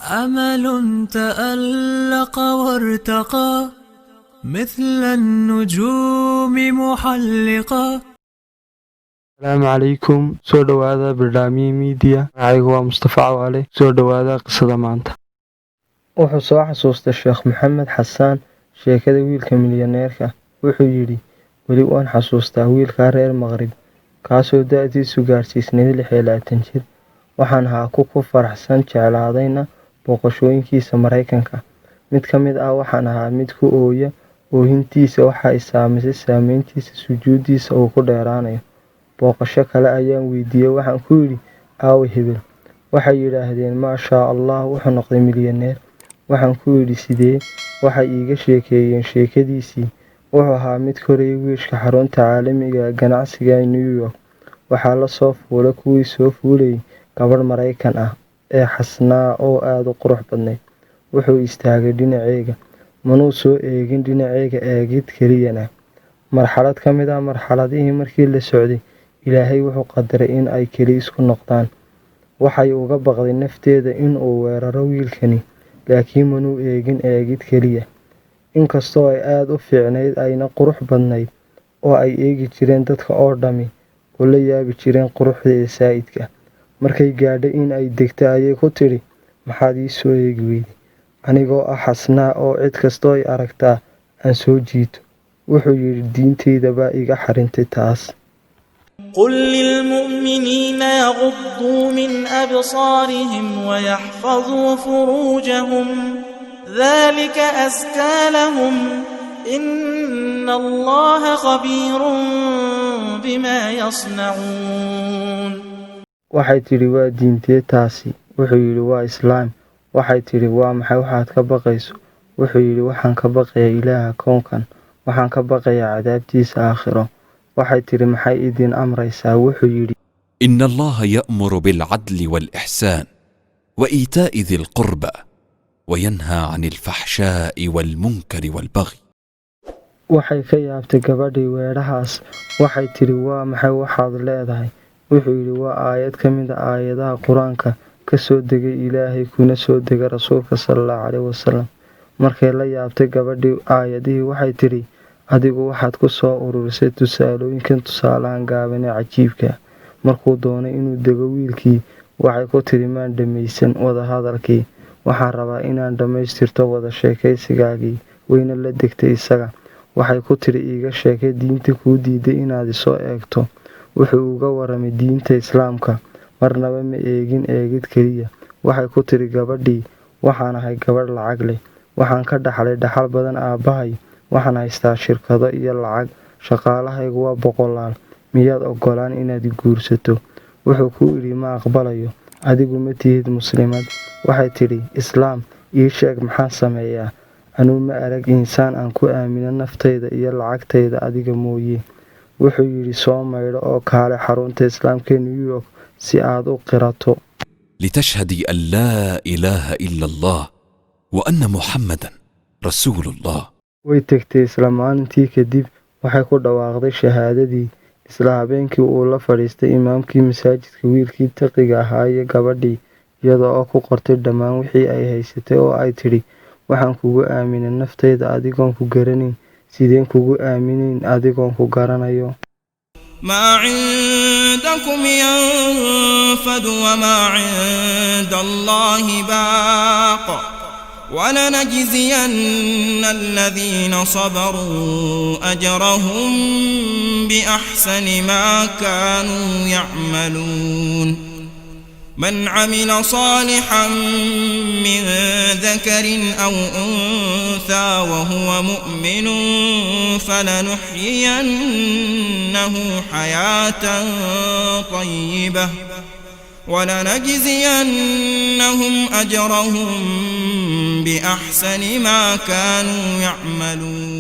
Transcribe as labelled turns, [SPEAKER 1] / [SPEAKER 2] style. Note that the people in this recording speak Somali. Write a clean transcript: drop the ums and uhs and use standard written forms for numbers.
[SPEAKER 1] أمل تألق وارتقى مثل النجوم محلقا.
[SPEAKER 2] Asalaamu calaykum, soo dhowaada Barnaamij Media. Magacaygu waa Mustafa Cawaale. Soo dhowaada qisada maanta. Wuxuu soo xasuustay Sheekh Maxamed Xasaan sheekada wiilka milyaneerka. Wuxuu yidhi, "Weli waan xasuustaa wiilkaa reer Maqrib, kaasoo da'diisu gaadhsiisnayd 26 jir. Waxaan ahaa ku faraxsan, jeclaadayna booqashooyinkiisa Maraykanka. Mid ka mid ah waxaan ahaa mid ku ooya oohintiisa. Waxa i saamaysay saameyntiisa sujuudiisa uu ku dheeraanayo. Booqasho kale ayaan weydiiyey. Waxaan ku idhi, 'Aaway hebel?' Waxay yidhaahdeen, 'Maashaa Allah, wuxuu noqday milyaneer.' Waxaan ku idhi, 'Sidee?' Waxay iiga sheekeeyeen sheekadiisii. Wuxuu ahaa mid korayay wiishka xarunta caalamiga ah ee ganacsiga ee New York. Waxaa la soo fuulay kuwii soo fuulayay gabadh Maraykan ah ee xasnaa oo aad u qurux badnayd. Wuxuu istaagay dhinaceega. Manuu soo eegin dhinaceega eegid keliyana. Marxalad ka mid ah marxaladihii markii la socday, Ilaahay wuxuu qadaray in ay keli isku noqdaan. Waxay uga baqday nafteeda in uu weeraro wiilkani, laakiin manuu eegin eegid keliya. Inkastoo ay aad u fiicnayd ayna qurux badnayd oo ay eegi jireen dadka oo dhammi oo la yaabi jireen quruxdeeda saa'idka. Markay gaadhay in ay degto ayay ku tidhi, 'Maxaad ii soo eegi weyday? Anigoo ah xasnaa oo cid kastoo i aragtaa aan soo jiito.' Wuxuu yidhi, 'Diintayda baa iga xarintay taas.'"
[SPEAKER 3] قل للمؤمنين يغضوا من أبصارهم ويحفظوا فروجهم، ذلك أزكى لهم، إن الله خبير بما يصنعون.
[SPEAKER 2] Waxay tidhi, "Waa diintee taasi?" Wuxuu yidhi, "Waa Islaam." Waxay tidhi, "Waa maxay waxaad ka baqayso?" Wuxuu yidhi, "Waxaan ka baqayaa Ilaaha koonkan. Waxaan ka baqayaa cadaabtiisa aakhiro." Waxay tidhi, "Maxay idin amraysaa?" Wuxuu yidhi,
[SPEAKER 4] إن الله يأمر بالعدل والإحسان وإيتاء ذي القربى وينهى عن الفحشاء والمنكر والبغي.
[SPEAKER 2] Waxay ka yaabtay gabadhii weedhahaas. Waxay tidhi, "Waa maxay waxaad leedahay?" Wuxuu yidhi, "Waa aayad ka mid ah aayadaha Qur-aanka ka soo degay Ilaahay kuna soo degay Rasuulka sala Allahu caleyhi wasalam." Markay la yaabtay gabadhii aayadihii, waxay tidhi, "Adigu waxaad ku soo ururisay tusaalooyinkan tusaalahan gaaban ee cajiibka." Markuu doonay inuu dego wiilkii, waxay ku tidhi, "Maan dhammaysan wadahadalkii. Waxaan rabaa inaan dhammaystirto wada sheekaysigaagii." Wayna la degtay isaga. Waxay ku tidhi, "Iiga sheekay diinta kuu diiday inaad isoo eegto." Wuxuu uga waramay diinta Islaamka. Marnaba ma eegin eegid keliya. Waxay ku tidhi gabadhii, "Waxaan ahay gabadh lacag leh. Waxaan ka dhaxlay dhaxal badan aabbahay. Waxaan haystaa shirkado iyo lacag. Shaqaalahaygu waa boqolaal. Miyaad ogolaan inaad i guursato?" Wuxuu ku idhi, "Ma aqbalayo. Adigu ma tihid Muslimad." Waxay tidhi, "Islaam, ii sheeg maxaan sameeyaa? Anuu ma arag insaan aan ku aamino naftayda iyo lacagtayda adiga mooye." Wuxuu yidhi, "Soo maydho oo kaale xarunta Islaamka ee New York si aad u qirato."
[SPEAKER 4] لتشهدي أن لا إله إلا الله وأن محمدا رسول الله.
[SPEAKER 2] Way tegtay isla maalintii kadib. Waxay ku dhawaaqday shahaadadii. Isla habeenkii uu la fadhiistay imaamkii masaajidka wiilkii taqiga ahaa iyo gabadhii, iyada oo ku qortay dhammaan wixii ay haysatay oo ay tidhi, "Waxaan kugu aaminay naftayda adigoon ku garanayn. Sideen kugu aaminayn adigoon ku garanayo?"
[SPEAKER 5] ما عندكم ينفد وما عند الله باق، ولنجزين الذين صبروا أجرهم بأحسن ما كانوا يعملون. من عمل صالحا من ذكر أو أنثى وهو مؤمن فلنحيينه حياة طيبة ولنجزينهم أجرهم بأحسن ما كانوا يعملون.